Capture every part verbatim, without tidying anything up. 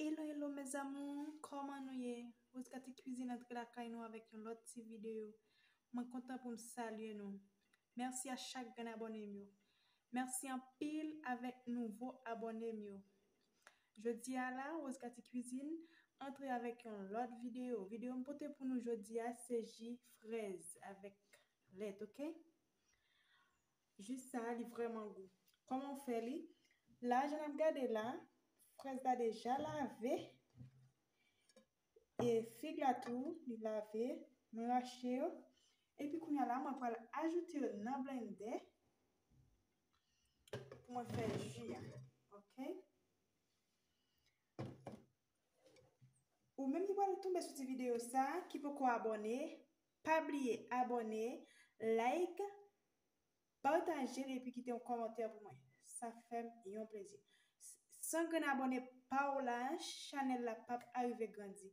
Hello, hello, mes amours, kòman nou ye? Rose Cathy Cuisine antre lakay nou avèk yon lòt ti videyo. Mwen kontan pou m salye nou. Mèsi a chak grenn abòne m yo. Mèsi anpil avèk nouvo abòne m yo. Jodi a la, Rose Cathy Cuisine antre avèk yon lòt videyo. Videyo m pote pou nou jodi a, se ji frèz avèk lèt, oke? Ji sa, li vrèman gou. Kòman w fè li? La, jan n ap gade la, frèz la deja lave. E fig la tou, li lave. Mwen rache yo. Epi kounye a la, mwen pral ajoute yo nan blendè pou mwen fè ji a. Oke? Ou menm ki pral tonbe sou ti videyo sa, ki poko abòne, pa bliye abòne, like, pataje l epi kite yon kòmantè pou mwen. Sa fè m yon plezi. S- San grenn abòne pa w la, chanèl la p ap arive grandi.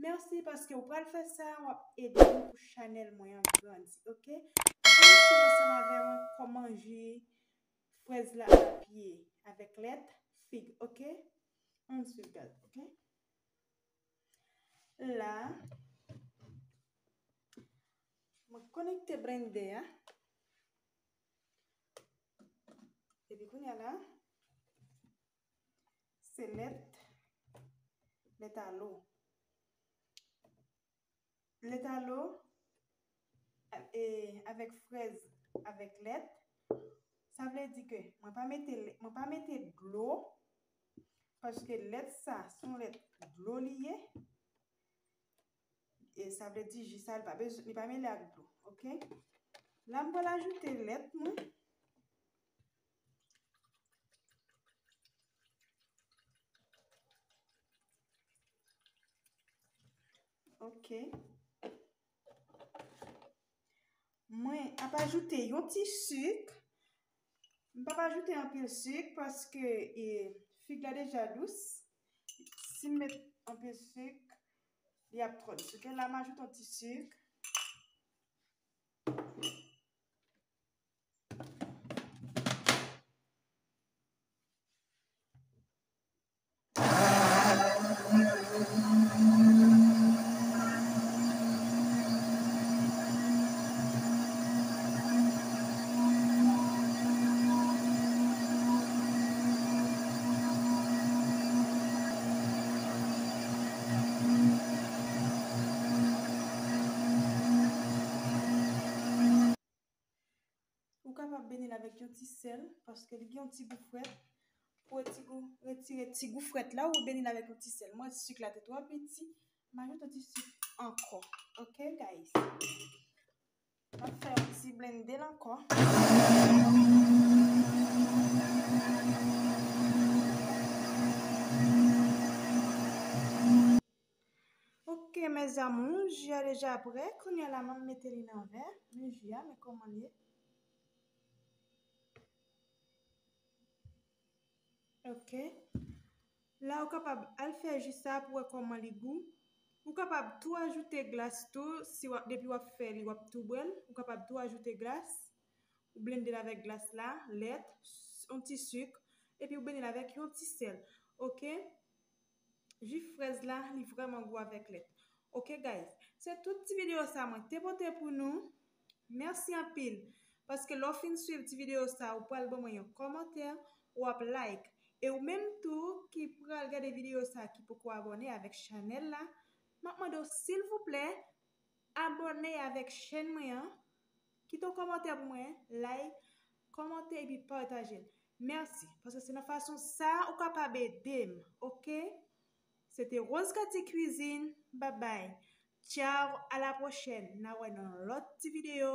Mèsi paske w pral fè sa, w ap ede m pou chanèl mwen an grandi, oke? Ann swiv ansanm avè mwen kòman ji frèz la ap ye avèk lèt, fig, oke? Ann swiv, guys, oke? La, mwen konekte blendè a. Epi kounye a la, se lèt, lèt alo. Lèt alo, e, avèk frèz, avèk lèt. Sa vle di ke mwen pa mete lè- mwen pa mete dlo, paske lèt sa, se yon lèt dlo li ye. E sa vle di ji sa, li pa bezwen, li pa mele ak dlo, oke? La, m pral ajoute lèt mwen. Oke. Mwen ap ajoute yon ti sik. M p ap ajoute anpil sik paske, e, fig la deja dous. Si m met anpil sik, li ap twò dous. Oke, la m ajoute yon ti sik. Ou kapab beni l avèk yon ti sèl, paske li gen yon ti gou frèt. Pou retire, retire ti gou frèt la, ou beni l avèk yon ti sèl. Mwen, sik la te twò piti, m ajoute yon ti sik ankò. Oke, guys? M ap fè yon ti blende l ankò. Oke, mes amours, ji a deja prè. Kounye a la, m ap mete li nan vè. Men ji a, men kòman l ye. Oke. La, ou kapab al fè ji sa pou wè kòman li gou. Ou kapab tou ajoute glas tou, si w ap, depi w ap fè li, w ap tou bwè l. Ou kapab tou ajoute glas. Ou blende l avèk glas la, lèt, s- yon ti sik, epi ou beni l avèk yon ti sèl. Oke? Ji frèz la, li vrèman gou avèk lèt. Oke, guys? Se tout ti videyo sa mwen te pote pou nou. Mèsi anpil. Paske lè w fin swiv ti videyo sa, ou pral ban mwen yon kòmantè, w ap like. E ou menm tou ki pral gade videyo sa, ki poko abòne avèk chanèl la, m ap mande w, silvouplè, abòne avèk chèn mwen an. Kite yon kòmantè pou mwen, like, kòmante epi pataje l. Mèsi, paske se nan fason sa ou kapab ede m, oke? Se te Rose Cathy Cuisine. Bye bye. Ciao, à la prochaine. N a wè nan lòt ti videyo.